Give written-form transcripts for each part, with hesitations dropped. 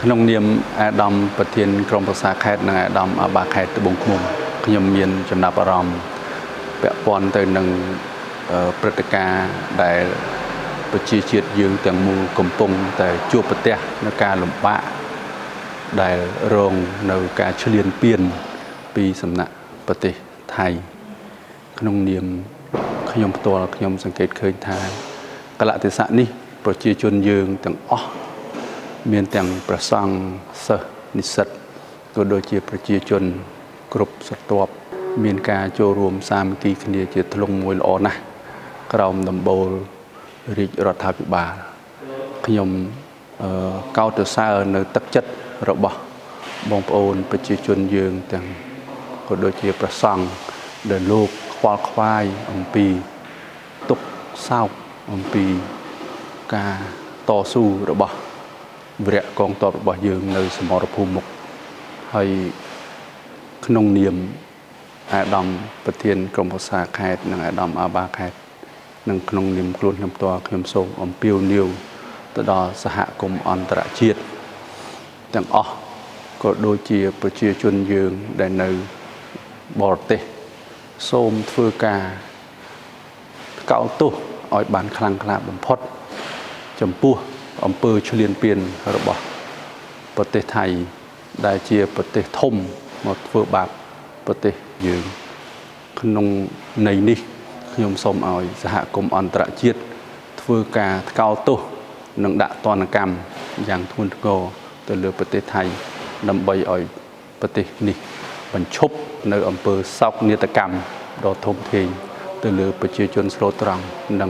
ក្នុងនាមអាដាមប្រធានក្រុមប្រឹក្សាខេត្តនិងអាដាមអាបាខេត្តត្បូងឃ្មុំខ្ញុំមានចំណាប់អារម្មណ៍ពាក់ព័ន្ធទៅនឹងព្រឹត្តិការណ៍ដែលប្រជាជាតិយើងទាំងមូលកំពុងតែជួបប្រទះនៅការលំបាកដែលរងនៅការឈ្លានពានពីសំណាក់ប្រទេសថៃក្នុងនាមខ្ញុំផ្ទាល់ខ្ញុំសង្កេតឃើញថាកលៈទេសៈនេះប្រជាជនយើងទាំងអស់មានទាំងព្រះសង្ឃសិស្សនិស្សិតក៏ដូចជាប្រជាជនគ្រប់ស្រទាប់មានការចូលរួមសាមគ្គីគ្នាជាធ្លុងមួយល្អណាស់ក្រោមដំបូលរាជរដ្ឋាភិបាលខ្ញុំកោតសរសើរនៅទឹកចិត្តរបស់បងប្អូនប្រជាជនយើងទាំងក៏ដូចជាព្រះសង្ឃដែលលោកខ្វល់ខ្វាយអំពីទុក្ខសោកអំពីការតស៊ូរបស់វីរៈកងទ័ពរបស់យើងនៅសមរភូមិមុខហើយក្នុងនាមអាដាមប្រធានក្រុមប្រឹក្សាខេត្តនិងអាដាមអាបាខេត្តនិងក្នុងនាមខ្លួនខ្ញុំផ្ទាល់ខ្ញុំសូមអំពាវនាវទៅដល់សហគមន៍អន្តរជាតិទាំងអស់ក៏ដូចជាប្រជាជនយើងដែលនៅបរទេសសូមធ្វើការថ្កោលទោសឲ្យបានខ្លាំងក្លាបំផុតចំពោះអំពើឈ្លានពានរបស់ប្រទេសថៃដែលជាប្រទេសធំមកធ្វើបាបប្រទេសយើងក្នុងន័យនេះខ្ញុំសូមឲ្យសហគមន៍អន្តរជាតិធ្វើការថ្កោលទោសនិងដាក់ទណ្ឌកម្មយ៉ាងធ្ងន់ធ្ងរទៅលើប្រទេសថៃដើម្បីឲ្យប្រទេសនេះបញ្ឈប់នៅអំពើសោកនាដកម្មដ៏ធំធេងទៅលើប្រជាជនស្លូតត្រង់និង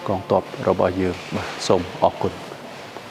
កងទ័ពរបស់យើងបាទសូមអរគុណ។